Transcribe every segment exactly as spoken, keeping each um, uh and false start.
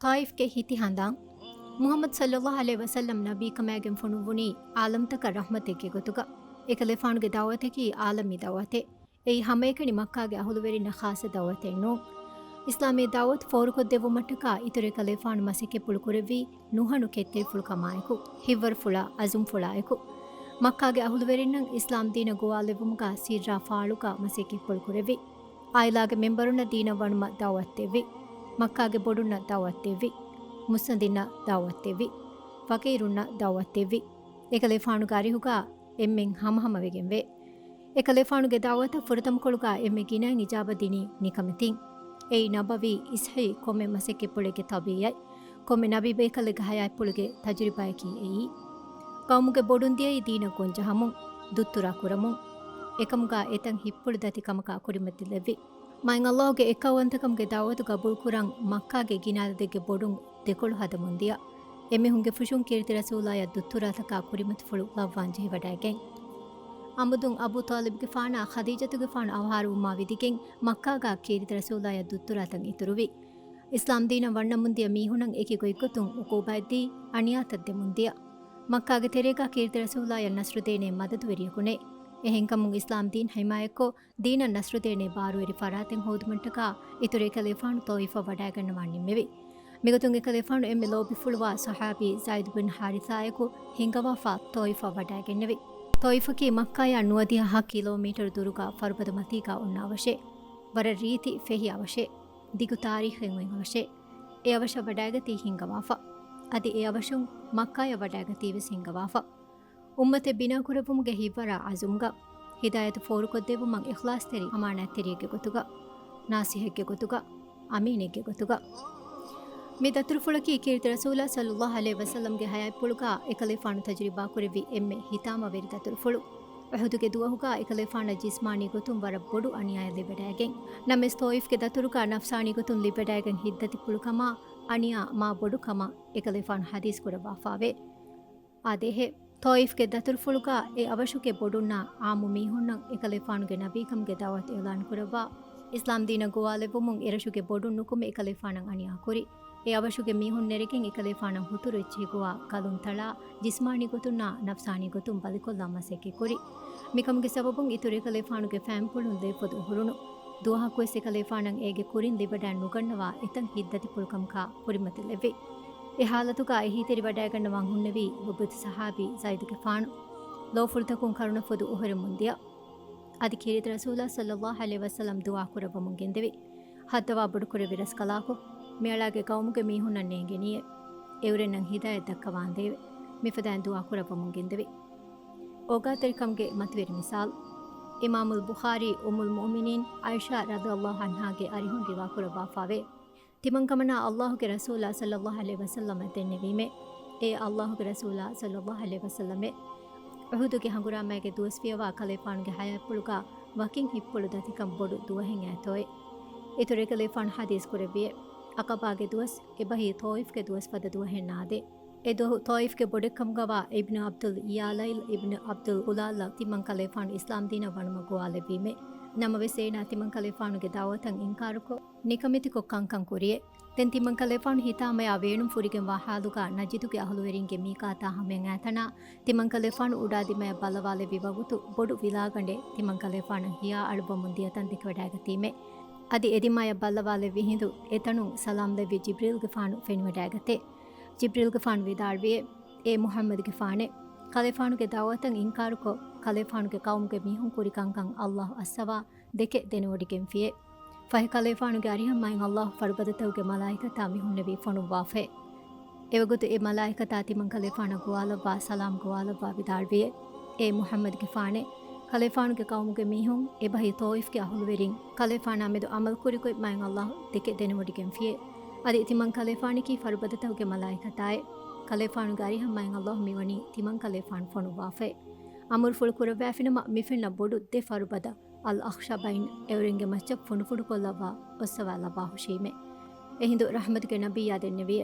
ޠާއިފްގެ ހިތި ހަނދާން. މުޙައްމަދު ޞައްލައްލާހު ޢަލައިހި ވަސައްލަމް ނަބީކަމާގެން ފޮނުއްވުނީ ޢާލަމްތަކަށް ރަޙްމަތެއްގެ ގޮތުގަ. އެކަލޭފާނުގެ ދަޢުވަތަކީ ޢާލަމީ ދަޢުވަތެއް. އެއީ ހަމައެކަނި މައްކާގެ އަހުލުވެރިންނަށް ޚާއްޞަ ދަޢުވަތެއް ނޫން. އިސްލާމީ ދަޢުވަތު ފޯރުކޮށްދެއްވުމަށްޓަކާ އިތުރު އެކަލޭފާނު މަސައްކަތްޕުޅު ކުރެއްވީ ނުހަނު ކެތްތެރިފުޅުކަމާއެކު، ހިތްވަރުފުޅާ، ޢަޒުމްފުޅާއެކު. މައްކާގެ އަހުލުވެރިންނަށް އިސްލާމް ދީނަށް ގޮވާލެއްވުމުގަ ސިއްރާ ފާޅުގަ މަސައްކަތްޕުޅު ކުރެއްވި. ޢާއިލާގެ މެންބަރުންނަށް ދީނަށް ވަނުމަށް ދަޢުވަތު ދެއްވި. މައްކާގެ ބޮޑުންނަށް ދަޢުވަތު ދެއްވި. މުއްސަނދިންނަށް ދަޢުވަތު ދެއްވި. ފަޤީރުންނަށް ދަޢުވަތު ދެއްވި. އެކަލޭފާނުގެ އަރިހުގަ އެންމެން ހަމަހަމަވެގެންވޭ. އެކަލޭފާނުގެ ދަޢުވަތަށް ފުރަތަމަކޮޅުގަ އެންމެ ގިނައިން އިޖާބަ ދިނީ ނިކަމެތިން. އެއީ ނަބަވީ އިސްޙީ ކޮންމެ މަސައްކަތްޕުޅެއްގެ ޠަބީޢަތް، ކޮންމެ ނަބީބޭކަލެއްގެ ޙަޔާތްޕުޅުގެ ތަޖުރިބާއަކީ އެއީ. ޤައުމުގެ ބޮޑުން ދިޔައީ ދީނަށް ގޮންޖަހަމުން، ދުއްތުރާ ކުރަމުން. އެކަމުގަ އެތަން ހިތްޕުޅުދަތިކަމަކާ ކުރިމަތިލެއްވި. މާތް ﷲ ގެ އެއްކައުވަންތަކަމުގެ ދަޢުވަތުގަ ޤަބޫލުކުރަން މައްކާގެ ގިނައިލު ދެއްގެ ބޮޑުން ދެކޮޅު ހަދަމުން ދިޔަ. އެމީހުންގެ ފުށުން ކީރިތި ރަސޫލާޔަށް ދުއްތުރާތަކާ ކުރިމަތިފުޅު ލައްވާން ޖެހިވަޑައިގެން. އަމުދުން އަބޫ ޠާލިބުގެފާނާ ޚަދީޖަތުގެފާނު އަވަހާރަވުމާ ވިދިގެން މައްކާގަ ކީރިތި ރަސޫލާޔަށް ދުއްތުރާތައް އިތުރުވި. އިސްލާމް ދީނަށް ވަންނަމުންދިޔަ މީހުނަށް އެކި ގޮތްގޮތުން ޢުޤޫބާތްދީ، އަނިޔާތައް ދެމުންދިޔަ. މައްކާގެ ތެރޭގަ ކީރިތި ރަސޫލާޔަށް ނަޞްރުދޭނެ މަދަދުވެރިޔަކު ނެތް. އެހެންކަމުން އިސްލާމް ދީން ހިމާޔަތްކޮށް، ދީނަށް ނަޞްރުދޭނެ ބާރުވެރި ފަރާތެއް ހޯދުމަށްޓަކާ އިތުރު އެކަލޭފާނު ޠާއިފަށް ވަޑައިގަންނަވާން ނިންމެވި. މިގޮތުން އެކަލޭފާނު އެންމެ ލޯބިފުޅުވާ ޞަޙާބީ ޒައިދު ބިން ޙާރިޘާއެކު ހިންގަވާފަ ޠާއިފަށް ވަޑައިގެންނެވި. ޠާއިފަކީ މައްކާޔާ ނުވަދިހަ ކިލޯމީޓަރު ދުރުގަ ފަރުބަދަ މަތީގަ އޮންނަ އަވަށެއް. ވަރަށް ރީތި ފެހި އަވަށެއް. ދިގު ތާރީޚެއް އޮތް އަވަށެއް. އެ އަވަށަށް ވަޑައިގަތީ ހިންގަވާފަ. އަދި އެ އަވަށުން މައްކާޔަށް ވަޑައިގަތީވެސް ހިންގަވާފަ. އުއްމަތެއް ބިނާކުރެއްވުމުގެ ހިތްވަރާ ޢަޒުމްގަ، ހިދާޔަތު ފޯރުކޮށްދެއްވުމަށް އިޚްލާޞްތެރި އަމާނާތްތެރިއެއްގެ ގޮތުގަ، ނާޞިޙެއްގެ ގޮތުގަ، އަމީނެއްގެ ގޮތުގަ. މި ދަތުރުފުޅަކީ ކީރިތި ރަސޫލާ ޞައްލައްލާހު ޢަލައިހި ވަސައްލަމްގެ ޙަޔާތްޕުޅުގަ އެކަލޭފާނު ތަޖުރިބާކުރެއްވި އެންމެ ހިތާމަވެރި ދަތުރުފުޅު. އުޙުދުގެ ދުވަހުގަ އެކަލޭފާނަށް ޖިސްމާނީ ގޮތުން ވަރަށް ބޮޑު އަނިޔާއެއް ލިބިވަޑައިގެން. ނަމަވެސް ޠާއިފްގެ ދަތުރުގަ ނަފްސާނީ ގޮތުން ލިބިވަޑައިގެން ހިތްދަތިފުޅުކަމާ އަނިޔާ މާ ބޮޑުކަމަށް އެކަލޭފާނު ޙަދީޘް ކުރައްވާފައެވެ. އާދޭހޭ، ޠާއިފްގެ ދަތުރުފުޅުގަ އެ އަވަށުގެ ބޮޑުންނާ ޢާއްމު މީހުންނަށް އެކަލޭފާނުގެ ނަބީކަމުގެ ދަޢުވަތު އިޢުލާން ކުރައްވާ، އިސްލާމް ދީނަށް ގޮވާލެއްވުމުން އެރަށުގެ ބޮޑުން ނުކުމެ އެކަލޭފާނަށް އަނިޔާކުރި. އެ އަވަށުގެ މީހުން ނެރެގެން އެކަލޭފާނަށް ހުތުރު އެއްޗެހި ގޮވާ ކަލުން ތަޅާ، ޖިސްމާނީ ގޮތުންނާ ނަފްސާނީ ގޮތުން ބަލިކޮށްލާ މަސައްކަތް ކުރި. މިކަމުގެ ސަބަބުން އިތުރު އެކަލޭފާނުގެ ފައިންޕުޅުން ލެއްވަދު އުހުރުނު. ދުވަހަކުވެސް އެކަލޭފާނަށް އޭގެ ކުރިން ލިބިވަޑައި ނުގަންނަވާ އެތަން ހިތްދަތިފުޅުކަމަކާ ކުރިމަތިލެއްވި. އެ ޙާލަތުގަ އެހީތެރިވަޑައިގަންނަވާން ހުންނެވީ ލޮބުވެތި ޞަޙާބީ ޒައިދުގެފާނު. ލޯފުޅުތަކުން ކަރުނަފޮދު އޮހޮރެމުން ދިޔަ. އަދި ކީރިތި ރަސޫލާ ޞައްލައްލާހު ޢަލައިހި ވަސައްލަމް ދުޢާ ކުރައްވަމުން ގެންދެވި. ހައްދަވާ ބޮޑުކުރެއްވި ރަސްކަލާކޮ، މިއަޅާގެ ޤައުމުގެ މީހުންނަށް ނޭނގެނީއޭ. އެއުރެންނަށް ހިދާޔަތް ދައްކަވާނދޭވެ. މިފަދައިން ދުޢާ ކުރައްވަމުން ގެންދެވި. އޯގާތެރިކަމުގެ މަތިވެރި މިސާލު. އިމާމުލް ބުޚާރީ އުއްމުލް މުއުމިނީން ޢާއިޝާ ރަޟިޔައްލާހު ޢަންހާގެ އަރިހުން ރިވާ ކުރައްވާފައިވޭ. ތިމަންކަމަނާ ﷲ ގެ ރަސޫލާ ޞައްލައްލާހު ޢަލައިހި ވަސައްލަމަށް ދެންނެވީމޭ. އޭ ﷲ ގެ ރަސޫލާ ޞައްލައްލާހު ޢަލައިހި ވަސައްލަމޭ. އުޙުދުގެ ހަނގުރާމައިގެ ދުވަސް ފިޔަވާ ކަލޭފާނުގެ ޙަޔާތްޕުޅުގަ ވަކިން ހިތްޕުޅު ދަތިކަން ބޮޑު ދުވަހެއް އައިތޯއޭ. އިތުރު އެކަލޭފާނު ޙަދީޘް ކުރެއްވިއޭ. ޢަޤަބާގެ ދުވަސް އެބަހީ ޠާއިފްގެ ދުވަސް ފަދަ ދުވަހެއް ނާދޭ. އެ ދުވަހު ޠާއިފްގެ ބޮޑެއްކަމުގަވާ އިބްނު ޢަބްދުލް ޔާލައިލް އިބްނު ޢަބްދުލް އުލާލް ތިމަން ކަލޭފާނު އިސްލާމްދީނަށް ވަނުމަށް ގޮވާލެއްވީމޭ. ނަމަވެސް އޭނާ ތިމަން ކަލޭފާނުގެ ދަޢުވަތަށް އިންކާރުކޮށް، ނިކަމެތިކޮށް ކަންކަން ކުރިއޭ. ދެން ތިމަން ކަލޭފާނު ހިތާމަޔާ ވޭނުން ފުރިގެންވާ ޙާލުގަ ނަޖިދުގެ އަހުލުވެރިންގެ މީޤާތާ ހަމަޔަށް އައިތަނާ، ތިމަން ކަލޭފާނު އުޑާ ދިމަޔަށް ބައްލަވާލެއްވި ވަގުތު ބޮޑު ވިލާގަނޑެއް ތިމަން ކަލޭފާނަށް ހިޔާ އަޅުއްވަމުން ދިޔަތަން ދެކެވަޑައިގަތީމޭ. އަދި އެދިމާޔަށް ބައްލަވާލެއްވި ހިނދު އެތަނުން ސަލާމް ލެއްވި ޖިބްރީލްގެފާނު ފެނިވަޑައިގަތޭ. ޖިބްރީލްގެފާނު ވިދާޅުވިއޭ، އޭ މުޙައްމަދުގެފާނޭ! ކަލޭފާނުގެ ދަޢުވަތަށް އިންކާރުކޮށް، ކަލޭފާނުގެ ޤައުމުގެ މީހުން ކުރި ކަންކަން ﷲ އައްސަވާ ދެކެ ދެނެވޮޑިގެންފިއޭ. ފަހެ ކަލޭފާނުގެ އަރިހަށް މާތް ﷲ ފަރުބަދަތަކުގެ މަލާއިކަތާ މިހުންނެވި ފޮނުއްވާފައޭ. އެވަގުތު އެ މަލާއިކަތާ ތިމަން ކަލޭފާނަށް ގޮވާލައްވާ ސަލާމް ގޮވާލައްވާ ވިދާޅުވިއޭ، އޭ މުޙައްމަދުގެފާނޭ! ކަލޭފާނުގެ ޤައުމުގެ މީހުން، އެބަހީ ޠާއިފްގެ އަހުލުވެރިން، ކަލޭފާނާ މެދު ޢަމަލު ކުރިގޮތް މާތް ﷲ ދެކެ ދެނެވޮޑިގެންފިއޭ. އަދި ތިމަން ކަލޭފާނަކީ ފަރުބަދަތަކުގެ މަލާއިކަތާއޭ. ކަލޭފާނުގެ އަރިހަށް މާތް ﷲ މިވަނީ ތިމަން ކަލޭފާނު ފޮނުއްވާފައޭ. އަމުރުފުޅު ކުރައްވާފިނަމަ، މިފެންނަ ބޮޑު ދެ ފަރުބަދަ އަލް އަޚްޝަބައިން އެއުރެންގެ މައްޗަށް ފުނޑުފުނޑުކޮށްލައްވާ އޮއްސަވާލައްވާހުށީމޭ. އެހިނދު ރަޙްމަތުގެ ނަބިއްޔާ ދެންނެވިއޭ،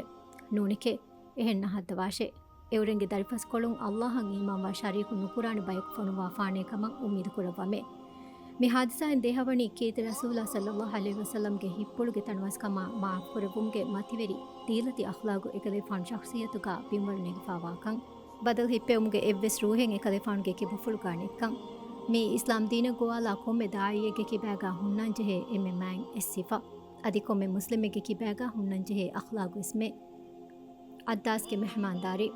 ނޫނެކޭ، އެހެން ނަހައްދަވާށޭ. އެއުރެންގެ ދަރިފަސްކޮޅުން ﷲއަށް އީމާންވާ ޝަރީކު ނުކުރާނެ ބަޔަކު ފޮނުއްވާފާނޭ ކަމަށް އުއްމީދު ކުރައްވަމޭ. މި ހާދިސާއިން ދޭހަވަނީ ކީރިތި ރަސޫލާ ޞައްލައްލާހު ޢަލައިހި ވަސައްލަމްގެ ހިތްޕުޅުގެ ތަނަވަސްކަމާ މާފުކުރެއްވުމުގެ މަތިވެރި ދީލަތި އަޚްލާގު އެކަލޭފާނު ޝަޚްޞިއްޔަތުގަ ބިންވަރު ނެގިފާވާކަން. ބަދަލު ހިއްޕެވުމުގެ އެއްވެސް ރޫހެއް އެކަލޭފާނުގެ ކިބަފުޅުގަ ނެތްކަން. މިއީ އިސްލާމް ދީނަށް ގޮވާލާ ކޮންމެ ދާޢީއެއްގެ ކިބާގަ ހުންނަންޖެހޭ އެންމެ މާތް އެއް ސިފަ. އަދި ކޮންމެ މުސްލިމެއްގެ ކިބާގަ ހުންނަންޖެހޭ އަޚްލާގުވެސްމެ. އައްދާސްގެ މެހްމާންދާރީ.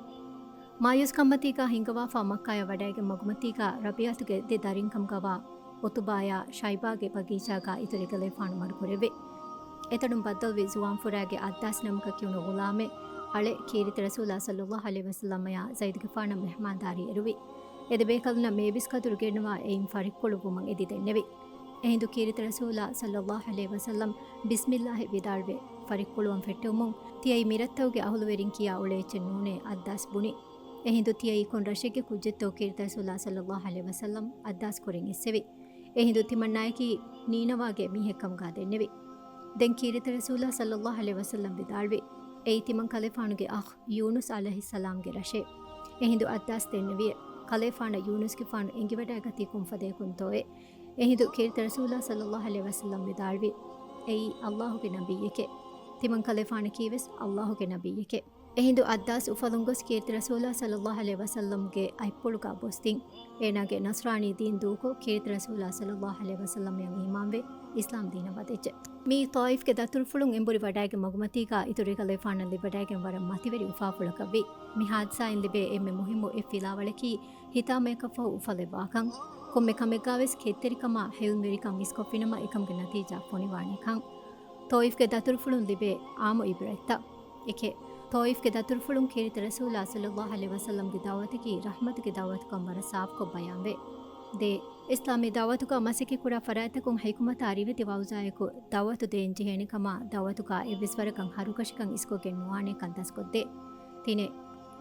މާޔޫސްކަންމަތީގަ ހިންގަވާފަ މައްކާޔަށް ވަޑައިގެން މަގުމަތީގަ ރަބީޢަތުގެ ދެ ދަރިން ކަމުގަވާ އުތުބާޔާ ޝައިބާގެ ބަގީޗާގަ އިތުރު އެކަލޭފާނު މަޑުކުރެއްވި. އެތަނުން ބައްދަލުވި ޒުވާން ފުރާގެ އައްދާސް ނަމަކަށް ކިޔުނު ޣުލާމެއް އަޅެ ކީރިތި ރަސޫލާ ޞައްލައްލާހު ޢަލައިހި ވަސައްލަމަޔާ ޒައިދުގެފާނަށް މެހްމާންދާރީ އެރުވި. އެ ދެބޭކަލުންނަށް މޭބިސް ކަދުރު ގެންނަވާ އެއިން ފަރިއްކުޅުއްވުމަށް އެދި ދެންނެވި. އެހިނދު ކީރިތި ރަސޫލާ ޞައްލައްލާހު ޢަލައިހި ވަސައްލަމް ބިސްމިއްލާހި ވިދާޅުވެ ފަރިއްކުޅުވަން ފެއްޓެވުމުން ތިޔައީ މިރަށްތަކުގެ އަހުލުވެރިން ކިޔާ އުޅޭ އެއްޗެއް ނޫނޭ އައްދާސް ބުނި. އެހިނދު ތިޔައީ ކޮން ރަށެއްގެ ކުއްޖެއްތޯ ކީރިތި ރަސޫލާ ޞައްލައްލާހު ޢަލައިހި ވަސައްލަމް އައްދާސް ކުރިން އެއްސެވި. އެހިނދު ތިމަންނާއަކީ ނީނަވާގެ މީހެއްކަމުގަ ދެންނެވި. ދެން ކީރިތި ރަސޫލާ ޞައްލައްލާހު ޢަލައިހި ވަސައްލަމް ވިދާޅުވި، އެއީ ތިމަން ކަލޭފާނުގެ އަޚް ޔޫނުސް ޢަލައިހިއްސަލާމްގެ ރަށެއް. އެހިނދު އައްދާސް ދެންނެވިއެ، ކަލޭފާނަށް ޔޫނުސްގެފާނު އެނގިވަޑައިގަތީ ކޮންފަދައަކުންތޯއޭ؟ އެހިނދު ކީރިތި ރަސޫލާ ޞައްލައްލާހު ޢަލައިހި ވަސައްލަމް ވިދާޅުވި، އެއީ ﷲ ގެ ނަބިއްޔެކޭ. ތިމަން ކަލޭފާނަކީވެސް ﷲ ގެ ނަބިއްޔެކޭ. އެހިނދު އައްދާސް އުފަލުން ގޮސް ކީރިތި ރަސޫލާ ޞައްލައްލާހު ޢަލައިހި ވަސައްލަމްގެ އަތްޕުޅުގަ ބޮސްދިން. އޭނާގެ ނަޞްރާނީ ދީން ދޫކޮށް ކީރިތި ރަސޫލާ ޞައްލައްލާހު ޢަލައިހި ވަސައްލަމްއަށް އީމާންވެ އިސްލާމް ދީނަށް ވަދެއްޖެ. މިއީ ޠާއިފްގެ ދަތުރުފުޅުން އެނބުރި ވަޑައިގެން މަގުމަތީގަ އިތުރު އެކަލޭފާނަށް ލިބިވަޑައިގެން ވަރަށް މަތިވެރި އުފާފުޅަކަށްވި. މި ހާދިސާއިން ލިބޭ އެންމެ މުހިއްމު އެއް ފިލާވަޅަކީ ހިތާމަޔަކަށްފަހު އުފަލެއް ވާކަން. ކޮންމެ ކަމެއްގަވެސް ކެތްތެރިކަމާ ހެޔޮންވެރިކަން އިސްކޮށްފިނަމަ އެކަމުގެ ނަތީޖާ ފޮނިވާނެކަން. ޠާއިފްގެ ދަތުރުފުޅުން ލިބޭ އާއްމު އިބްރަތްތައް. އެކެއް، ޠާއިފްގެ ދަތުރުފުޅުން ކީރިތި ރަސޫލާ ޞައްލައްލާހު ޢަލައިހި ވަސައްލަމްގެ ދަޢުވަތަކީ ރަޙްމަތުގެ ދަޢުވަތުކަން ވަރަށް ސާފުކޮށް ބަޔާންވޭ. ދޭ، އިސްލާމީ ދަޢުވަތުގަ މަސައްކަތްކުރާ ފަރާތްތަކުން ޙިކުމަތާ ރިވެތި ވައުޒާއެކު ދަޢުވަތު ދޭން ޖެހޭނެ ކަމާ ދަޢުވަތުގަ އެއްވެސް ވަރަކަށް ހަރުކަށިކަން އިސްކޮށްގެން ނުވާނޭކަން ދަސްކޮށްދޭ. ތިނެއް،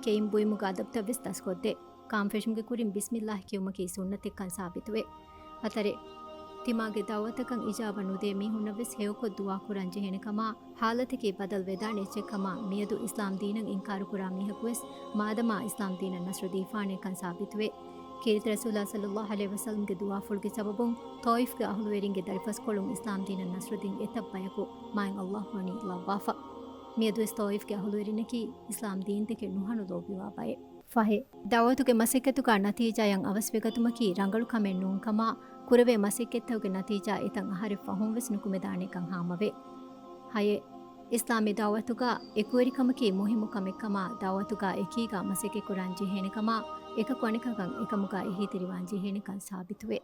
ކެއިން ބުއިމުގެ އަދަބުތައްވެސް ދަސްކޮށްދޭ. ކާންފެށުމުގެ ކުރިން ބިސްމިއްލާހި ކިޔުމަކީ ސުންނަތެއްކަން ސާބިތުވޭ. ހަތަރެއް، ތިމާގެ ދަޢުވަތަކަށް އިޖާބަ ނުދޭ މީހުންނަށްވެސް ހެޔޮކޮށް ދުޢާ ކުރަން ޖެހޭނެ ކަމާ، ޙާލަތަކީ ބަދަލު ވެދާނެ އެއްޗެއް ކަމާ، މިއަދު އިސްލާމް ދީނަށް އިންކާރު ކުރާ މީހަކުވެސް މާދަމާ އިސްލާމް ދީނަށް ނަޞްރު ދީފާނޭކަން ސާބިތުވޭ. ކީރިތި ރަސޫލާ ޞައްލައްލާހު ޢަލައިހި ވަސައްލަމްގެ ދުޢާފުޅުގެ ސަބަބުން ޠާއިފްގެ އަހުލުވެރިންގެ ދަރިފަސްކޮޅުން އިސްލާމް ދީނަށް ނަޞްރު ދިން އެތައް ބަޔަކު މާތް ﷲ ވަނީ ލައްވާފަ. މިއަދުވެސް ޠާއިފްގެ އަހުލުވެރިންނަކީ އިސްލާމް ދީންދެކެ ނުހަނު ލޯބިވާ ބައެއް. ފަހެއް، ދަޢުވަތުގެ މަސައްކަތުގަ ނަތީޖާއަށް އަވަސްވެގަތުމަކީ ރަނގަޅު ކަމެއް ނޫންކަމާ، ކުރެވޭ މަސައްކަތްތަކުގެ ނަތީޖާ އެތައް އަހަރެއް ފަހުންވެސް ނުކުމެދާނެކަން ހާމަވޭ. ހައެއް، އިސްލާމީ ދަޢުވަތުގަ އެކުވެރިކަމަކީ މުހިއްމު ކަމެއްކަމާ، ދަޢުވަތުގަ އެކީގަ މަސައްކަތްކުރާން ޖެހޭނެކަމާ، އެކަކު އަނެކަކަށް އެކަމުގަ އެހީތެރިވާން ޖެހޭނެކަން ސާބިތުވޭ.